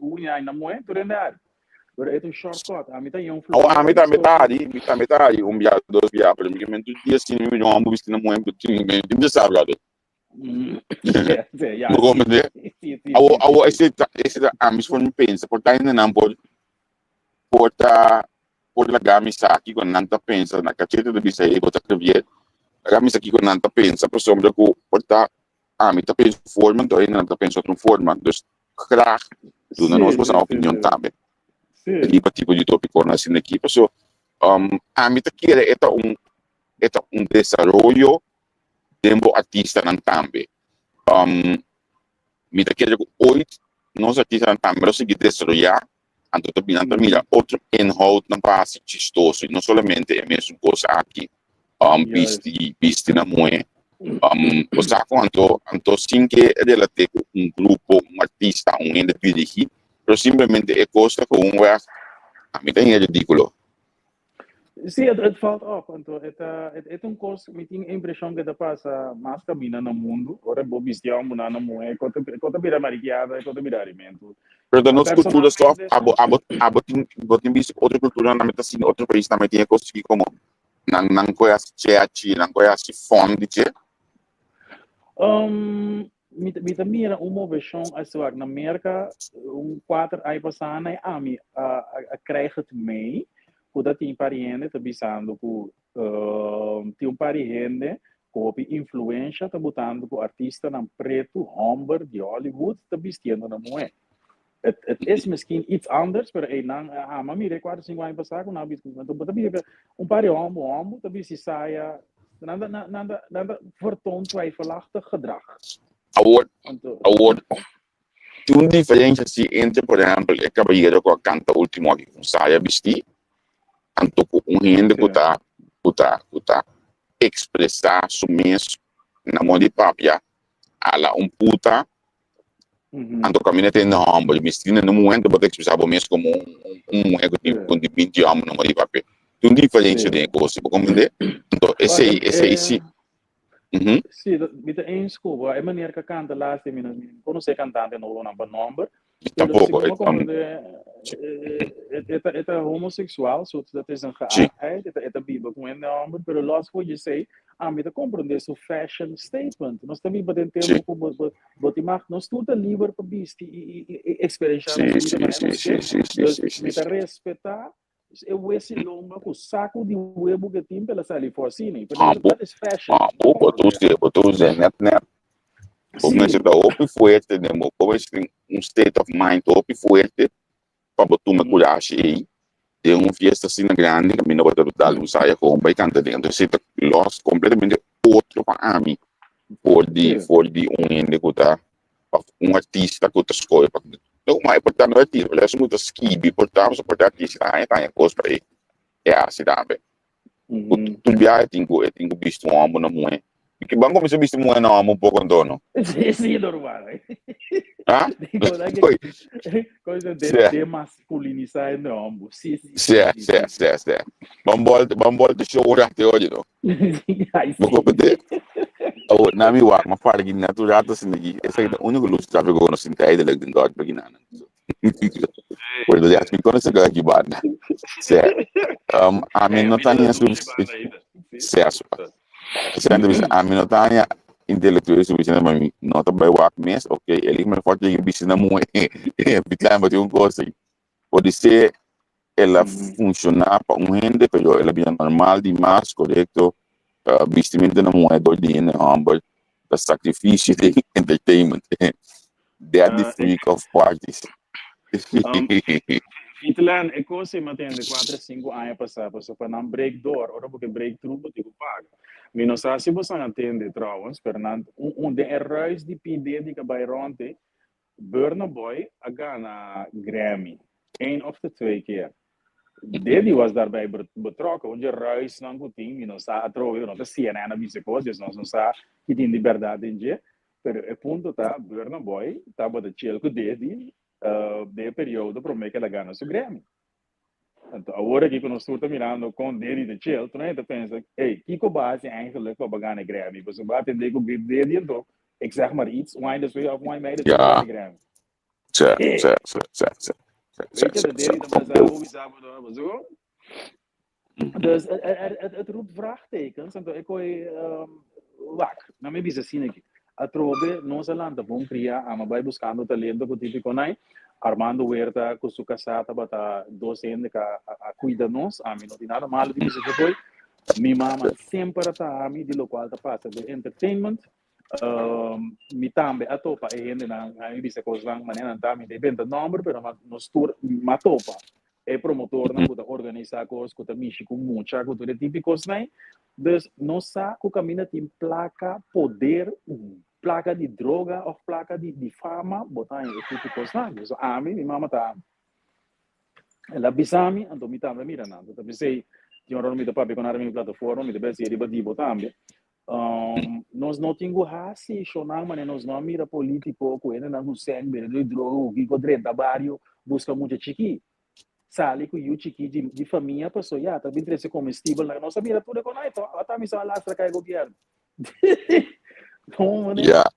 uña na muhé tur hende hari. Pero e ta un shortcut. Ami ta yon Awo flor, ami tambe bisto. ta hari, mi tambe ta hari un bia, dos bia, pero mi ke men tur dia asina mi mira un hòmber bisti na muhé, mi tin bisa sa brother. Ja, sí, ja, Bo sí. comprende? Sí, sí, Awo sí, sí, awo sí. ese ta ese ta ami su forma pensa, por ta hendenan por por ta por laga mi sa kiko nan ta pensa na kachete ta bisa ey bo ta Javier laga mi sa kiko nan ta pensa pasobra ku por ta ami ta pensa un forma anto nan ta pensa otro forma dus graag duna nos Sí, boso sí, sí, opinion sí. tambe Sí. riba tipo di topikonan asina aki paso ami ta kere e ta un e ta un desaroyo den bo artistanan tambe mi ta kere ku ooit nos artistanan tambe lo sigui desaroya Anto ta bira, nan ta mira otro inhoudnan pa hasi chistoso i no solamente e mesun kos aki, bisti, bisti na muhé. Bo sa ku anto, anto sin ke relat'é ku un grupo, un artista, un hende dirigí, pero simplemente e kos ta ku un wèg, ami ta hende ridíkulo. Sí, het valt op. Anto, het un kos, mi tin e impreshon ku ta pasa mas kaminda na mundu. Ora bo bisti hòmber na muhé, e ko ta bira marikiada, e ko ta bira harimentu. Pero ta nos kultura so, Personalmente, abo tin, bo tin bisti ku otro kultura nan ta asina, otro pais nan tin e kos aki komo nan koe hasi chechi, nan koe hasi fòn di dje. Mi ta mira un moveshon asina wak na Merka un 4 aña pasá na ami a krijg het mee ku ta tin par di hende ta bisando ku tin un par di hende ku hopi influensha ta botando ku artistanan pretu hòmber di Hollywood ta bistiendo na muhé. Het is misschien iets anders, pero ey nan ama mira 4, 5 aña pasá ku nan a bisti, bo ta mira un par di hòmber ta bisti saya nan ta vertoont twijfelachtig gedrag. Awor, Anto, awor, tin un diferensia si entre, por ehèmpel, e kabayero ku a kanta último aki ku saya bistí, anto ku un hende ku ta ekspresá su mes na modo di papia ala un puta, anto kaminda ta hende hòmber bistí na un momento bo ta ekspresá bo mes komo un muhé ku tin ku tin binti hòmber na modo di papia. Tin un diferensia den e kos, bo komprendé? Anto esei si. Sí, mi ta eens ku bo. E manier ku a kanta laatst, mi no konosé e kantante nobonan pa nòmber, pero Tampoko. segun mi komprendé, e ta homoseksual, so dat is een geaardheid, e ta biba ku hende hòmber, pero los for esei, ami ta komprendé su fashion statement. Nos ta biba den tempu ku bo tin mag, nos tur ta liber pa bisti i eksperenshá nos bida manera nos ke. Dus mi ta respetá e wesi lomba ku saku di webu ku tin pa el a sali for asina. Pero dat is fashion. Ah, bo ta us'é, bo ta us'é net net. Bo mester ta hopi fuerte den bo, bo mester tin un state of mind hopi fuerte pa bo tuma kurashi ei den un fiesta asina grandi kaminda bo ta dal un saya gewoon bai kanta den. Entonces esei ta los completamente otro pa ami for di un hende ku ta òf un artista ku ta skohe pa no mas e por ta no artista pero esun ku ta skibi por ta por ta artista ta haña ta haña kos pa e e hasi tambe ku tur biaha e tin ku bisti un hòmber na muhé i ban kuminsá bisti muhé na hòmber un poko anto no. Sí, sí, normal. Ah? Cosa de demasculinizar e hòmber. Sí. Sí, sí, sí, sí. Ban bolta show un rato oye no. Ai, Bo sí. comprende? Awor, na mi wak, ma para ki net un rato asina aki. Esaki ta úniko lus trafiko ku nos tin tijdelijk den dorp aki nan. Pero ya, mi konoce ka aki banda. Sí. Ami no ta haña suficiente. Sí, sí, ami no ta haña intelectueel suficiente pa mi no ta bai wak mes. Ok, el me forte yega bisti na muhe. Pitlijn, bo tin un kos ei. Podisé el a funciona pa un hende, pero el a bira normal di mas, corecto. Bistimento na muhe dor di hende homber ta sacrificio den entertainment. Daddy freak of parties. Vitlan, e kos ei mi a tende 4, 5 aña pasá, pasobra pa nan break door, ora bo ke break through bo tin ku paga. Mi no sa si boso a tende trouwens, pero nan un den e ruis di P. Diddy ku a bai rònt ei, Burna Boy a gana Grammy, een of de twee keer. Diddy was daarbij betrokken, want je ruisnan ku tin, mi no sa atrobe, no ta CNN a bisa kos, dus nos no sa ki tin di bèrdat den dje, pero e punto ta Burna Boy tabata chill ku Diddy den e periodo promé ku el a gana su Grammy. Anto awor aki ku nos tur ta mirando kon Diddy ta chill, tur hende ta pensa, ey, kiko bo a hasi eigenlijk pa bo gana e Grammy? Pasobra bo a atendé ku Diddy anto, ik zeg maar iets, un aña despues òf un aña i medio despues bo gana e Grammy. Sí, sí, sí, sí, sí. Sí, Weet je, sí, de sí. Diddy ta brasa bo, bisa bo, bo, zo. Dus het roept vraagtekens. Anto e koi wak, na mi bisa asina aki. Atrobe nos a lanta bon kria, ama bai buskando talento ku Típico Nai. Armando Huerta ku su kasá tabata dos hende ku a kuida nos. Ami no tin nada malo di bisa esei koi. Mi mama semper a taha mi di lokual ta pasa den entertainment. Mi tambe a topa e hendenan, ami bisa kosnan manera nan ta, mi ta inventa nòmber, pero nos tur m'a topa e promotornan ku ta organisá kos, ku ta mishi ku mucha, ku tur e tipo di kosnan ei. Dus nos sa ku kaminda tin plaka, poder, plaka di droga òf plaka di fama, bo ta haña e tipo di kosnan. Dus ami, mi mama ta el a bisa mi, anto mi tambe a mira nan. Ta p'esei tin ora mi ta papia ku nan riba mi plataforma, mi ta besi riba di bo tambe. Nos no tin ku hasi shownan manera nos no a mira polítiko ku hendenan ku sèn bende droga ku kiko drenta bario buska mucha chikí. Sali ku yu chikí di di famia paso ya ta bin trese komestibel na nos a mira tur e kon ai to ata mi sa lastra kai gobièrnu. No meneer,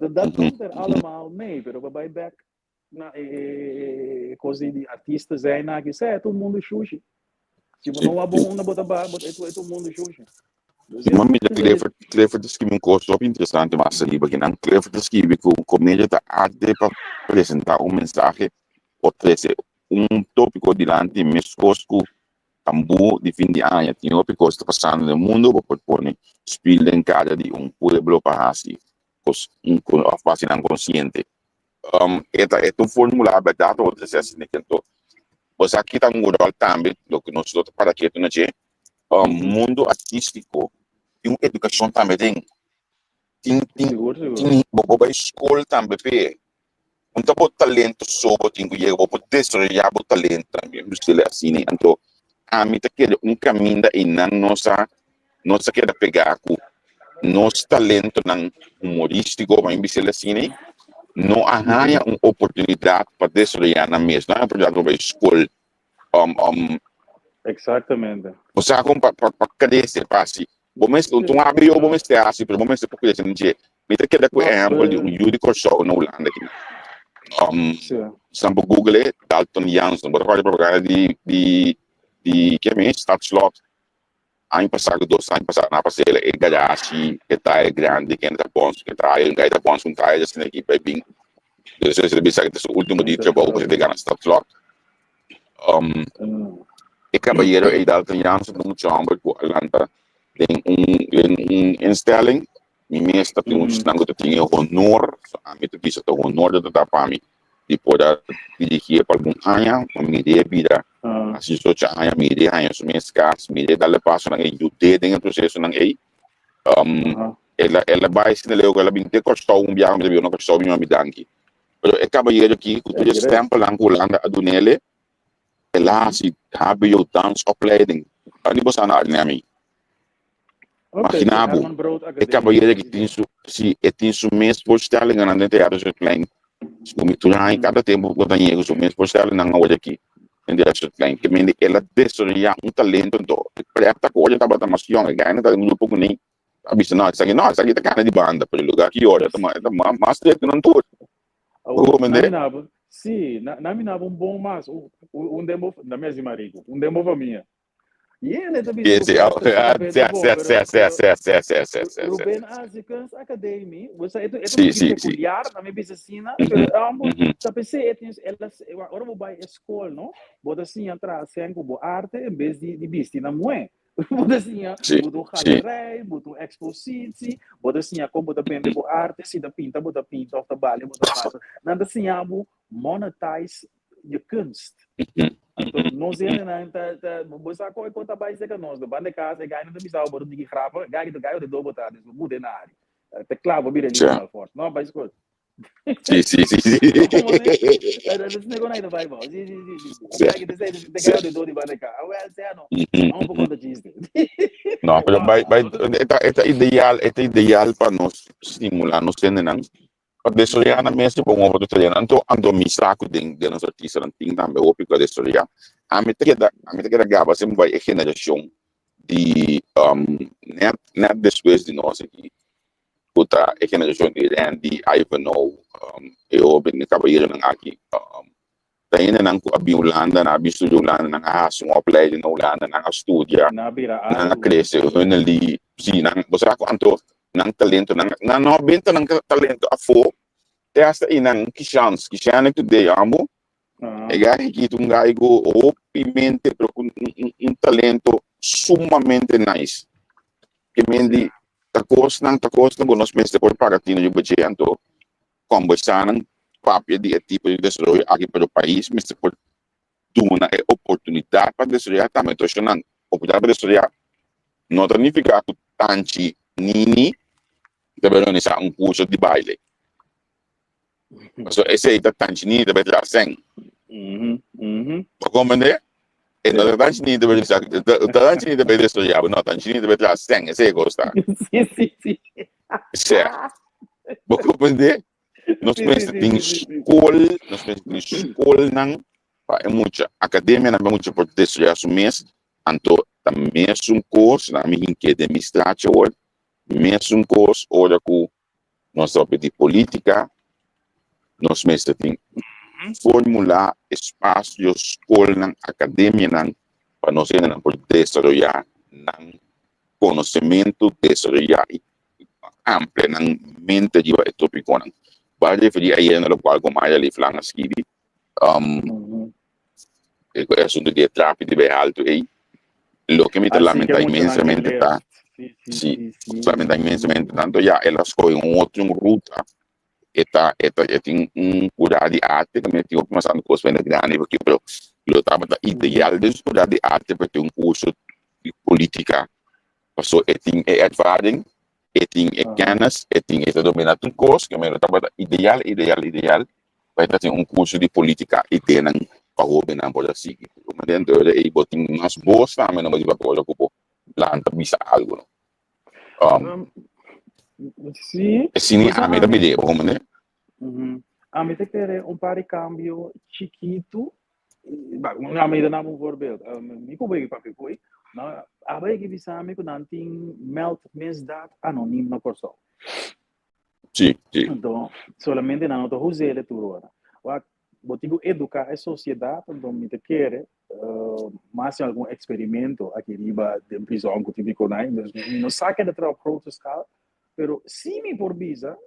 dat komt er allemaal mee, pero pa bai bek na e e kos di di artista zijn aki sè e ta un mundu shushi. Si bo no wak bon unda bo ta bai bo e ta un mundu shushi. Dus Ma mira Clifford, Clifford ta skibi un kos hopi interesante mas ariba kinan. Clifford ta skibi ku komedia ta arte pa presentá un mensahe o trese un tópiko dilanti meskos ku tambú di fin di aña. Tin hopi kos ta pasando den mundu, bo por pone spil den kara di un pueblo pa hasi kos òf pa hasi nan konsiente. E ta e ta un fórmula bèrdat bo ta hasi anto bo sa kita un ròl tambe loke nos lo ta para ketu na dje. Mundu artístiko tin un edukashon tambe den. Tin tin tin bo por bai skol tambe p'e. Un ta bo talento so bo tin ku yega, bo por desaroyá bo talento tambe. Mi stila asina. Anto ami ta kere un kaminda einan nos a nos a keda pegá ku nos talentonan humorístiko, mi bisa el asina, no a haña un oportunidat pa desaroyá nan mes. No a haña oportunidat pa bai skol. Exactamente. Bo sa kon pa pa krese, pa hasi. Bo mester, un habri yo bo mester hasi, pero bo mester por krese den dje. Mi ta keda ku e ehèmpel di un yu di Kòrsou na Hulanda aki. Esnan por google e, Dalton Jansen. Bo ta kòrda e propaganda di di di kiami, Stadslot. Aña pasá ku dos aña pasá nan a pas'é e garashi e tayer grandi kende ta pon su ke tayer un kai ta pon su un tayer asina aki bai bin. Despues el a bisa ku ta su ultimo dia di trabou pasobra e ta gana Stadslot. E kabayero ei Dalton Jansen ta un mucha hòmber ku a lanta den un den un instelling. Mi mes ta tin un esnan ku ta tin e honor, so ami ta bisa ta honor ta ta pa mi di por a dirigié pa algun aña, pa mir'é bira hasi diesocho aña, mir'é haña su mes kas, mir'é dal e pasonan ei, yud'é den e prosesonan ei. El a el a bai asina leu ku el a bin te Kòrsou un biaha, mi ta biba na Kòrsou mi mami danki. Pero e kabayero aki ku tur e stempelnan ku Hulanda a dun'el, el a hasi hbo dansopleiding. Unda bo sa na Arnhem? Imagina bo, e kabayero aki tin su, si e tin su mes voorstellingennan den Theater Zuidplein. Segun mi tur aña, kada tempu ku ta yega su mes voorstellingnan awor aki den Theater Zuidplein. Ke mende el a desaroyá un talento anto e prèt ta ku ora tabata mas yòn, e gana ta den grupo kuné. A bisa no, esaki no, esaki ta kana di banda, pero lugar ki ora ta ma, ta ma, mas trek ku nan tur. Awor, na mi naba, sí, na, na mi naba un bon mas, un, un den bo, na mi a sima rico, un den bo famia. Yende ta bisa Sí, ku sí, Fred sí, ta bon, sí, pero, sí, sí, pero sí, sí, sí, sí, sí, sí, Ruben sí. a hasi kunstacademie, bo sa, eto, eto Sí, un sí, sí. peculiar, na mi bisa asina, pero amo, ta pensé, e tin, el a, ora bo bai e skol, no, bo ta siña traha sen ku bo arte en bes di, di bisti na muhé. Bo ta siña bo ta un galerij, bo ta un expositie, bo ta siña kon bo ta bende bo arte, si ta pinta bo ta pinta of ta bale bo ta bale. Nan ta siña bo monetize je kunst. Anto nos hendenan ta ta bo sa kon e kon ta bai serka nos, no banda kas e gainan ta bisa bo bo ta diki grapa, gai ta gai bo ta do bo ta, dus bo muda e na ari. Ta kla bo bira liber alfort. No bai skol. Sí, sí, sí, sí. Como ne? Dat is nego na Bible. Sí, sí, sí, sí. Sí. Kijk, dit is de Sí. de de do di Ah, wel, sea no. Vamos por conta chiste. No, pero Wow. bai, esta ideal, esta ideal pa nos stimula nos hendenan pa desaroyá nan mes pa un otro tereno. Anto, anto mi sa ku den, den nos artistanan tin tambe hopi ku a desaroyá. Ami ta keda, ami ta keda gaba semper bai e generashon di um, net, net despues di nos aki. ku ta e generashon di Randy, Ivanhoe, e hobennan, e kabayeronan aki, ta hendenan ku a bin Hulanda, nan a bin studia Hulanda, nan a hasi un opleiding na Hulanda, nan a studia, nan a krese, hun a li, si, nan, bo sa ku anto nan talento, nan, nan no a benta nan talento afó, te hasta einan, ki shans, ki shane today, amo, E gai aki ta un gai ku hopi mente pero ku un talento sumamente nice. Ke men di ta kosnan ta kosnan ku nos mester por paga tino riba dje anto kombersá nan papia di e tipo di desaroyo aki pero pais mester por duna e oportunidat pa desaroyá tambe. Entonces nan oportunidat pa desaroyá no ta nifiká ku tanchi nini ta bai organisá un kurso di baile. Pasobra esei ta tanchi ta bai traha sèn. Bo komprendé? E no ta tanchi ta bai ta tanchi ta bai destruyá bo, no, tanchi ta bai traha sèn, esei e kos ta. Sí, sí, sí. Sè. Bo komprendé? Nos mester tin skol, nos mester tin skolnan. Pa e mucha akademianan pa e mucha por desaroyá su mes, anto ta mesun kos na mi hink'é den mi strachi awor, mesun kos ora ku nos ta papia di polítika, nos mester tin formulá espasio, skolnan, akademianan pa nos hendenan por desaroyá nan konosementu, desaroyá i amplia nan mente riba e tópikonan. Bo a referí ayera na lokual ku Maya Leeflang a skibi, e asuntu di e trapi di bai haltu ei. Loke mi ta lamentá inmensamente ta, si, lamentá inmensamente tanto ya el a skohe un otro ruta, e ta e ta e tin un kurá di arte tambe tin hopi mas tantu kos pa hende grandi por aki pero lo tabata ideal den su kurá di arte pa tin un kurso di politika paso e tin e ervaring e tin e kennis e tin e ta domina tur kos ke lo tabata ideal ideal ideal pa e ta tin un kurso di politika i denan pa hobennan por a sigui pero ei bo tin mas bos tambe no bo riba ora ku bo lanta bisa algu no. Sí. Esini ami ta bidé, bo mane? Ami ta kere un par di kambio chikitu. Ami ta dam un voorbeeld. Mi ku bai papia ku ei, a bai ki bisa mi ku nan tin meld misdaad anoniem na Kòrsou. Sí, sí. Anto, solamente nan no ta us'é tur ora. Wak, bo tin ku eduká e sosiedat, anto mi ta kere mas den algun eksperimento aki riba den prizòn ku tin di konai. Dus mi no sa keda traha op grote schaal, pero si mi por bisa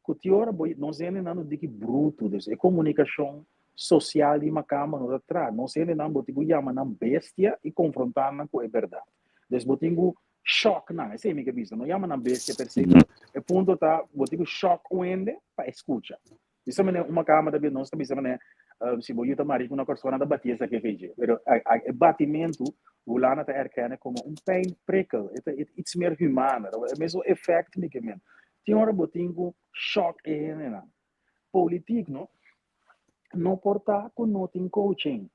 ku tin ora bo nos hendenan no diki brutu, dus e komunikashon sosial di makamba no ta traha. Nos hendenan bo tin ku yama nan bestia i konfrontá nan ku e bèrdat. Dus bo tin ku shòk nan, esei mi ke bisa, no yama nan bestia per se, pero e punto ta bo tin ku shòk un hende pa e skucha. Bisa manera un makamba ta nos ta bisa manera si bo yu ta mari ku una persona ta bati esaki fechi. Pero e batimentu Hulanda ta erkennen komo un pijnprikkel. E ta iets meer humaner. E mesun effect mi ke men. Tin ora bo tin ku shock e hendenan. Politiek no no por ta ku no tin coaching.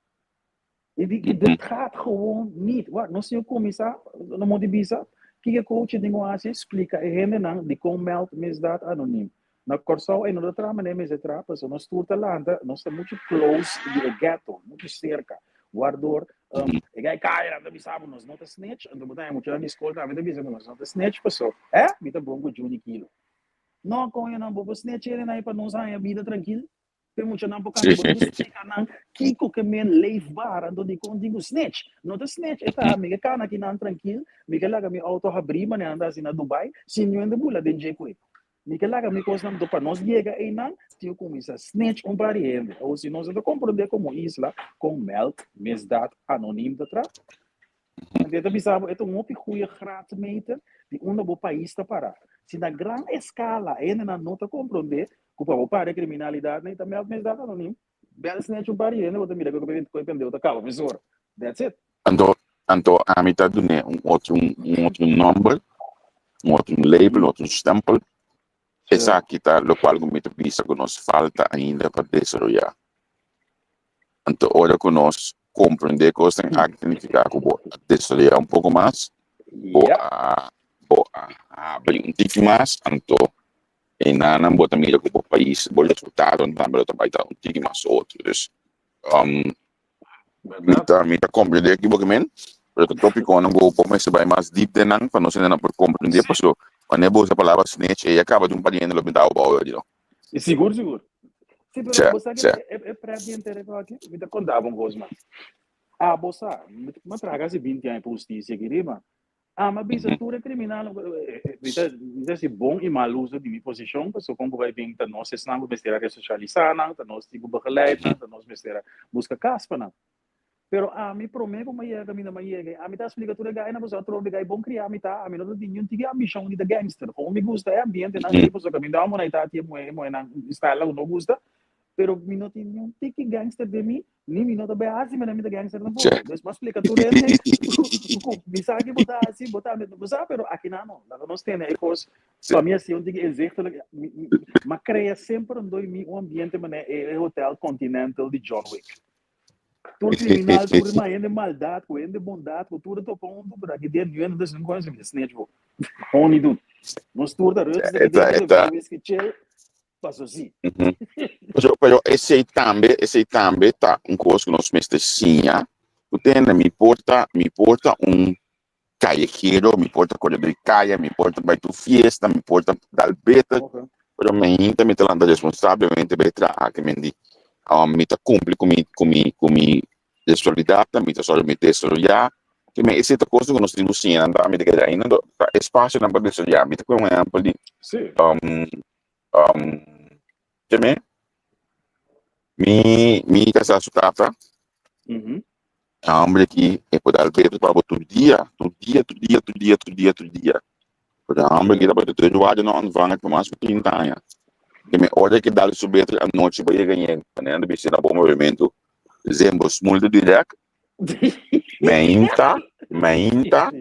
E di, dit gaat gewoon niet. Wak, nos tin kuminsá, no mo di bisa, kiko coach tin ku hasi, splika e hendenan dikon meld misdaad anoniem. Na Kòrsou e no ta traha manera mester traha, pasobra nos tur ta lanta, nos ta muchu close di e ghetto, muchu serka. Waardoor, e gai kaya nan ta bisa bo nos no ta snitch, anto bo ta haña muchanan di skol tambe ta bisa ku nos no ta snitch, pasobra, eh, mi ta bon ku Juni Kilo. No, koñonan, bo por snitch hendenan ei pa nos haña bida trankil. Pe muchanan por kanta, bo tin ku splika nan kiko ke men leefbaar, anto dikon tin ku snitch. No ta snitch e ta, mi ke kana akinan trankil, mi ke laga mi outo habrí manera nan ta hasi na Dubai, sin niun hende bula den dje ku e. Mi ke laga mi kosnan, anto pa nos yega einan tin ku kuminsá snitch un par di hende. Awor si nos no ta komprondé komo isla kon meld misdaad anoniem ta traha, anto e ta bisa bo e ta un hopi goeie graadmeter di unda bo pais ta pará. Si na gran eskala hendenan no ta komprondé Ku pa bo para e kriminalidat nei ta meld misdaad anoniem. Bel snitch un par di hende bo ta mira ku e pendeu ta kaba mesora. That's it. Anto anto ami ta dun'é un otro un otro nòmber, un otro label, un otro stèmpel. Esaki ta lokual ku mi ta bisa ku nos falta ainda pa desaroyá. Anto ora ku nos komprendé kosnan aki ta nifiká ku bo a desaroyá un poko mas, bo a bo a habri un tiki mas, anto Einan bo ta mira ku bo pais, bo resultadonan tambe lo ta bai ta un tiki mas otro. Dus, mi ta mi ta komprendé ki bo ke men, pero ta topikonan ku bo mester bai mas dip den nan pa nos hende nan por komprendé, pasobra wanneer bo usa palabra snitch ei a kaba di un par di hende lo bin ta abou di no. Sigur sigur. Si pero Sè, bo sa sè. ke e prèt di henter e aki? Mi ta konta bo un kos mas. Abo sa, mi a traha kasi binti aña pa hustisia aki riba. Ama bisa tur e kriminal, mi ta mi ta hasi bon i mal uso di mi posishon, pasobra kon ku bai bin ta nos esnan ku mester a resosialisá nan, ta nos tin ku begeleid nan, ta nos mester a buska kas pa nan. Pero ami promé ku mi a yega kaminda mi a yega, ami ta splika tur e gainan pasobra atrobe gai bon kriá mi ta, ami no ta tin niun tiki ambishon di ta gangster. Komo mi gusta e ambientenan ei pasobra kaminda amo nan e ta hati e muhé, e muhénan style ku no gusta, pero mi no tin niun tiki gangster den mi, Ni mi no ta bay hasi manera mi ta gangster tampoco. Check. Dus m'a splica tur hende ku mi sa ki bo ta hasi, bo ta bo sa, pero aki nan no. Laga nos tene e kos Sí. pa mi hasi un tiki inzichtelijk. M'a crea semper rondó di mi un ambiente manera e hotel Continental di John Wick. Tur criminal, tur ma hende maldad, ku hende bondad, ku tur a topa huntu, pero aki den niun hende ta sinti kono, mi ta snitch bo. Gewoon niet doen. Nos tur ta rustig, Eta, den eta. whisky chill. Paso si. Pero, pero esei tambe, esei tambe ta un kos ku nos mester siña. Ku tende mi por ta, mi por ta un callejero, mi por ta kore dor kaya, mi por ta bai tur fiesta, mi por ta dal beter, pero mainta mi ta lanta responsablemente bai traha, ke men di, mi ta kumpli ku mi, ku mi, ku mi responsabilidatnan, mi ta sòru mi desaroyá, ke men esei ta kos ku nos tin ku siña nan tambe, ta keda ainda ta espasionan pa desaroyá. Mi ta pone un ehèmpel di, ke men, mi, mi kasá su tata, E homber aki e por dal beter pa bo tur dia, tur dia, tur dia, tur dia, tur dia, tur dia. Pero e homber aki tabata tur guardia no ontvanger pa mas ku 30 aña. Ke mi ora ke dal su beter anochi pa yega yega, manera nan ta bisa na bon movimentu, zembo smulta direct, meinta, meinta,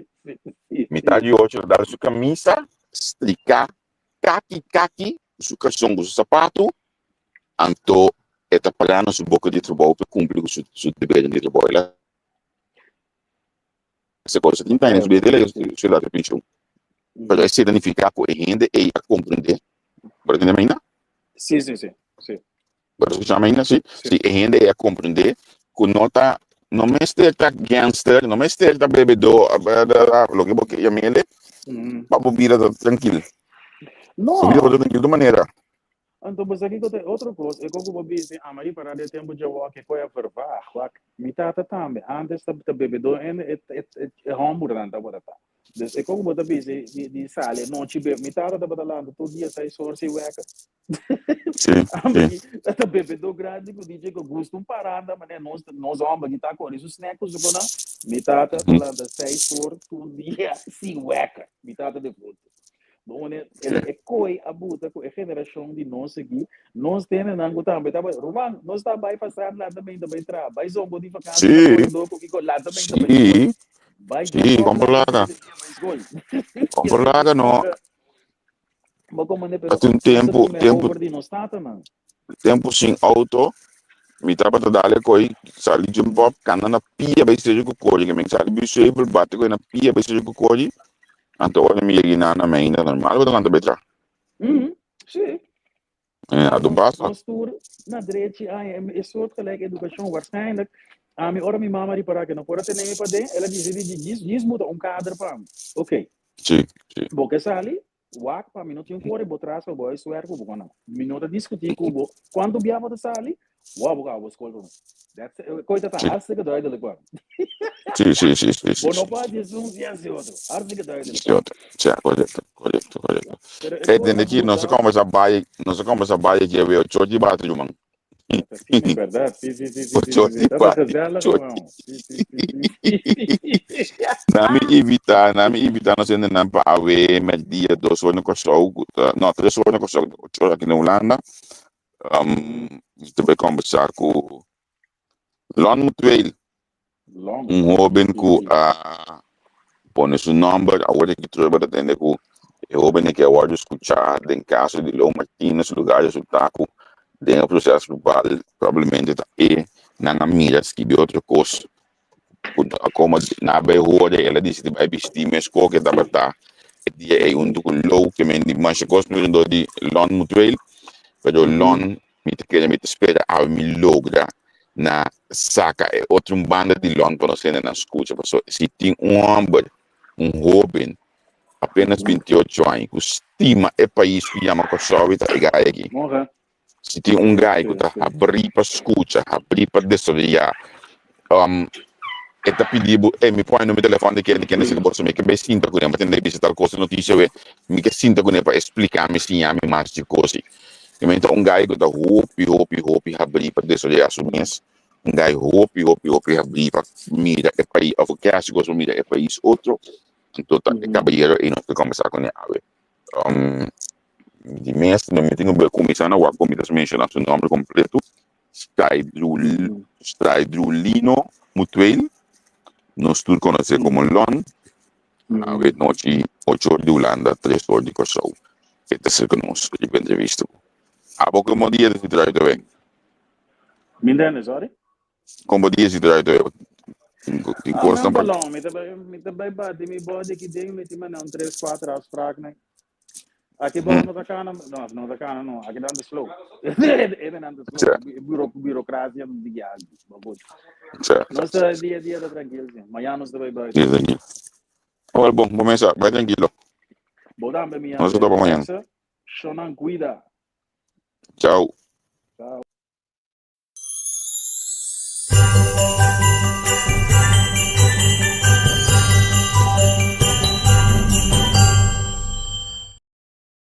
mitad di ocho ta dal su camisa, strika, kaki kaki, su karson ku su sapatu, Anto e ta pará na su boka di trabou pa kumpli ku su debernan di trabou. El a hasi kos tin pena su bida el a su edat di penshun. Pero esei ta nifiká ku e hende ei a komprendé. Bo ta tende mi ainda? Sí, sí, sí, sí. Bo ta skucha mi ainda? Sí. Sí, e hende ei a komprendé ku no ta, no mester ta gangster, no mester ta bebedó, loke bo ke yam'el, pa bo bida ta trankil. No. Bo bida por ta trankil di un manera. Anto bo sa kiko ta e otro kos, e kos ku bo bisa ama ripará den tempu djawoki e koe a vervaag. Wak, mi tata tambe, antes ta ta bebedó en e e e hòmbernan tabata ta. Dus e kos ku bo ta bisa di di sali anochi bebe, mi tata tabata lanta tur dia seis or sin wèker. Sí, Hòmber sí. ki ta ta bebedó grandi ku dice ku gusta un paranda manera nos nos hòmber ki ta kore su snack ku su konan. Mi tata ta lanta seis or tur dia sin wèker. Mi tata defuntu. Bon, e, e koi a buta ku e generashon di nos aki, nos tenenan ku tambe taba, ruman, nos ta bai pasar lanta meinta bai traha, bai zombo di vakantie Sí. ta kore dor ku kiko lanta meinta bai Sí. skol. Bai Sí, jump up kompra lanta laga. sete dia bai skol. Kompra laga no. Bo komande pero Ati un nos a tempu, tuma e tempu, over di nos tatanan. tempu sin auto, mi tabata dale koi, sali jump up, kanda na pia bai serio ku kori, ke men sali busable, bate koi na pia bai serio ku kori, Anto ora mi yega na na ainda normal bo ta lanta betra. Mm, sí. Ja, doen basta. Nos tur na drechi aña e soortgelijk educacion waarschijnlijk. Ami ora mi mama ripará ke no por a tene mi paden, el a disidí di djis djis buta un kader pa mi. Oké. Sí, sí. Bo ke sali, wak pa mi no tin kore bo tras pa bo huiswerk ku bo kono. Mi no ta diskutí ku bo kuantu bia bo ta sali, Wow, bo bo skol pa mi. That's it. Koi ta hartstikke duidelijk pa mi. Sí, sí, sí, sí, sí. Bo no pa di un sí así otro. Hartstikke duidelijk. Sí, otro. Sí, correcto, correcto, correcto. Pero e Kijk, koi dende aquí no se abuta conversa bai, no se conversa bai aquí we ocho di bate man. Sí, mi verdad. Sí, sí, sí, sí, sí, Ocho sí, sí. di Ta bate. gezellig, Ocho man. Sí, sí, sí, sí. Na mi invita, na mi invita nos hende nan pa awe merdia 2 or na Kòrsou, no, 3 or na Kòrsou, 8 or aki na Hulanda. Mi ta bai kombersá ku Lon Mutueel, Lon. un hóben ku Sí. a pone su nòmber. Awor aki Trevor ta tende ku e hóben aki a wòrdu skuchá den kaso di Lou Martinez, lugá resultá ku den e proseso verbal probablemente ta e nan a mira skibi otro kos. Ku ta komo nan a bai hora el a disidí bai bistí meskos ku e tabata e dia ei huntu ku Lou ke men di masha kos alrededor di Lon Mutueel. Pero Lon mi ta kere mi ta spera awe mi logra na saka e otro un banda di Lon pa nos hendenan skucha pasobra si tin un hòmber un hóben apenas 28 aña ku stima e pais ku yama Kòrsou ta e gai aki. Si tin un gai ku ta habrí pa skucha, habrí pa desaroyá, e ta pidi bo, ey, mi pone numero di telefòn di kende, kende si bo mi ke bai sinta kuné, mi tende bisa tal kos den notisia wei, mi ke sinta kuné pa e splika mi, siña mi mas di kos. I mi ta un gai ku ta hopi, hopi, hopi habrí pa desaroyá su mes, un gai hopi, hopi, hopi habrí pa mira e pais, òf ke hasi kos pa mira e pais otro, anto ta e kabayero ei nos ke kòmbersá kuné awe. Di mes mi tin ku kuminsá na wak ku mi ta menshoná su nòmber kompleto, Straidrulino Mutueel, nos tur konosé komo Lon. Awe nochi 8 or di Hulanda, 3 or di Kòrsou e ta serka nos riba entrevista. Abo komo dia ta trai ta wen? Mi ntende, sorry? Komo dia si trai ta wen? Tin Ah, kos mi nan pa. balon, mi ta bai, mi ta bai bati mi body aki den, mi tin manera un tres, kuater afspraaknan. Aki bou no ta kana, no, no ta kana no, aki nan ta slow. E nan ta slow. Burocracia di algo. Maar goed. Nos ta dia dia ta trankil, sí. Mañana nos ta bai buiten. Dia trankil. Wel bon, bo mesa, bai trankilo. Bo tambe, mi Nos ta topa mañana. Shonan cuida. Chao. Chao.